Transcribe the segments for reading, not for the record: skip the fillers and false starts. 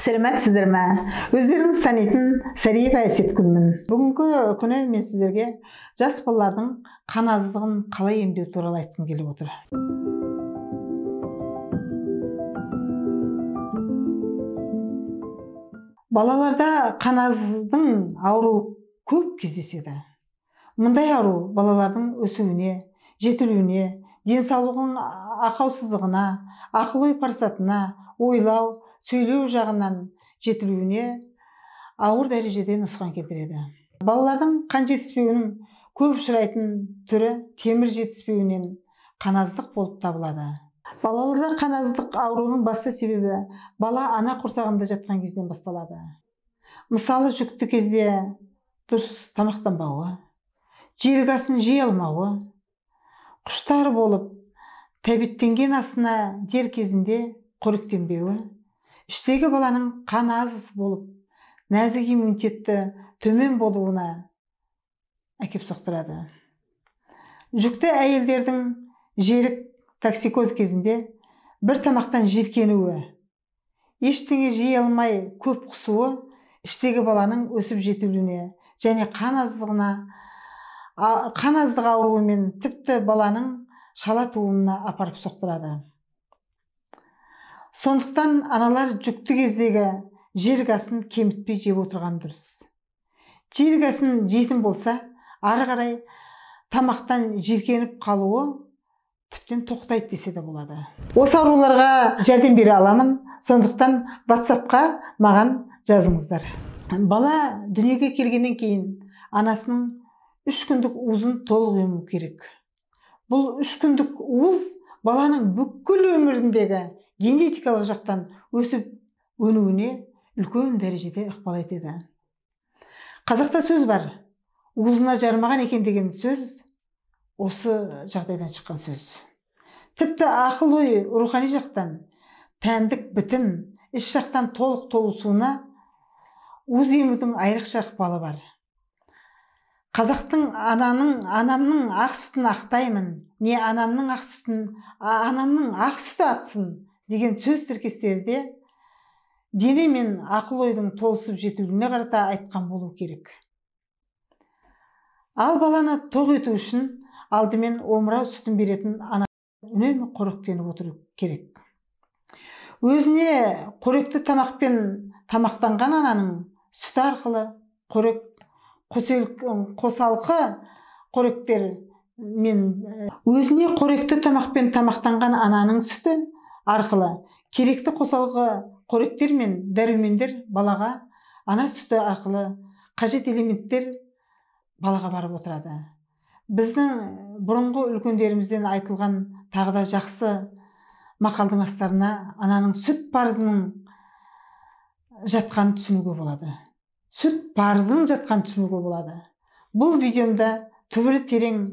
Сәлеметсіздер ме? Өздеріңіз танитын Сәриева Әсетгүлмін. Бүгінгі күні мен сіздерге жас балалардың қан аздығын қалай емдеу туралы айтқым келіп отыр. Балаларда қан аздың ауруы көп кездеседі. Мұндай ауру балалардың өсуіне, жетілуіне, денсаулығының ақаусыздығына, ақыл ой парасатына, ойлау, сөйлеу жағынан жетілуіне ауыр дәрежеде нұқсан келтіреді. Балалардың қан жетіспеуінің көп ұшырайтын түрі темір жетіспеуінен қан аздық болып табылады. Балаларда қан аздық ауруының басты себебі бала ана құрсағында жатқан кезден басталады. Мысалы, жүкті кезде дұрыс тамақтанбауы, жерік асын жей алмауы, құштар болып тәбеттенген асына дер кезінде қоректенбеуі, іштегі баланың қан аз болып, нәзік иммунитетті төмен болуына әкеп соқтырады. Жүкті әйелдердің жерік токсикоз кезінде бір тамақтан жиіркенуі, ештеңе жей алмай көп құсуы іштегі баланың өсіп жетілуіне және қан аздығы ауруымен тіпті баланың шала тууына апарып соқтырады. Сондықтан аналар жүкті кездегі жерік асын кемітпей жеп отырған дұрыс. Жерік асын жейтін болса, ары қарай тамақтан жиіркеніп қалуы тіптен тоқтайды десе де болады. Осы ауруларға жәрдем бере аламын, сондықтан WhatsApp-қа маған жазыңыздар. Бала дүниеге келгеннен кейін анасының 3 күндік уызын толық ему керек. Бұл 3 күндік уыз баланың бүкіл өміріндегі генетикалық жақтан өсіп өнуіне үлкен дәрежеде ықпал етеді. Қазақта сөз бар, уызына жармаған екен деген сөз осы жағдайдан шыққан сөз. Тіпті ақыл ой рухани жақтан, тәндік бітім, іш жақтан толық толысуына уыз емудің айрықша ықпалы бар. Қазақтың анамның ақ сүтін ақтаймын, не анамның ақ сүтін, анамның ақ сүті атсын деген сөз тіркестері де дене мен ақыл ойдың толысып жетілуіне қарата айтқан болу керек. Ал баланы тоқ ету үшін алдымен омырау сүтін беретін ана үнемі қоректеніп отыру керек. Өзіне қоректі тамақпен тамақтанған ананың сүті арқылы қорек қосалқы қоректер мен өзіне қоректі тамақпен тамақтанған ананың сүті арқылы керекті қосалқы қоректер мен дәрумендер балаға ана сүті арқылы қажет элементтер балаға барып отырады. Біздің бұрынғы үлкендерімізден айтылған тағы да жақсы мақалдың астарына ананың сүт парызының жатқанын түсінуге болады. Сүт парызының жатқан түсінуге болады. Бұл видеомда түбірі терең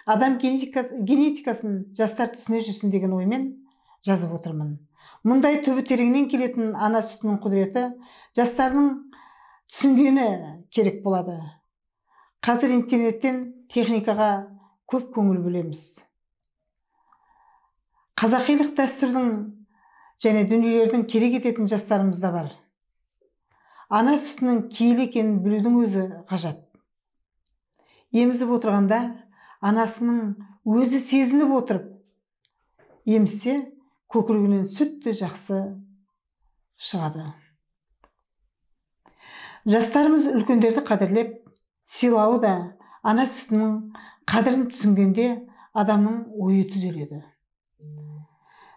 адам генетикасын жастар түсіне жүрсін деген оймен жазып отырмын. Мұндай түбі тереңнен келетін ана сүтінің құдіреті жастардың түсінгені керек болады. Қазір интернеттен техникаға көп көңіл бөлеміз. Қазақилық дәстүрдің және дүниелердің керек ететін жастарымыз да бар. Ана сүтінің киелі екенін білудің өзі ғажап. Емізіп отырғанда анасының өзі сезініп отырып емізсе, көкірегінен сүт те жақсы шығады. Жастарымыз үлкендерді қадірлеп, сыйлауы да ана сүтінің қадірін түсінгенде адамның ойы түзеледі.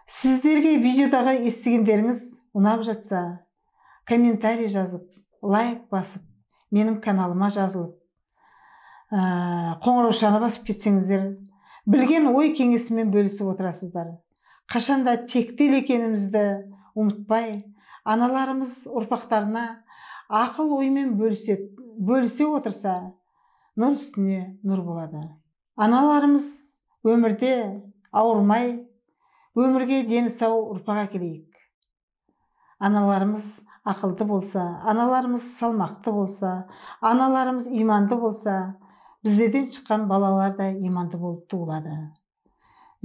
Сіздерге видеодағы естігендеріңіз ұнап жатса, комментарий жазып, лайк басып, менің каналыма жазылып, қоңыраушаны басып кетсеңіздер, білген ой кеңесімен бөлісіп отырасыздар. Қашанда тектел екенімізді ұмытпай, аналарымыз ұрпақтарына ақыл оймен бөлісе отырса, нұр үстіне нұр болады. Аналарымыз өмірде ауырмай, өмірге дені сау ұрпақ әкелейік. Аналарымыз ақылды болса, аналарымыз салмақты болса, аналарымыз иманды болса, біздерден шыққан балалар да иманды болып туылады.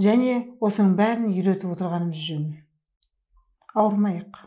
Және осының бәрін үйретіп отырғанымыз жөн. Ауырмайық.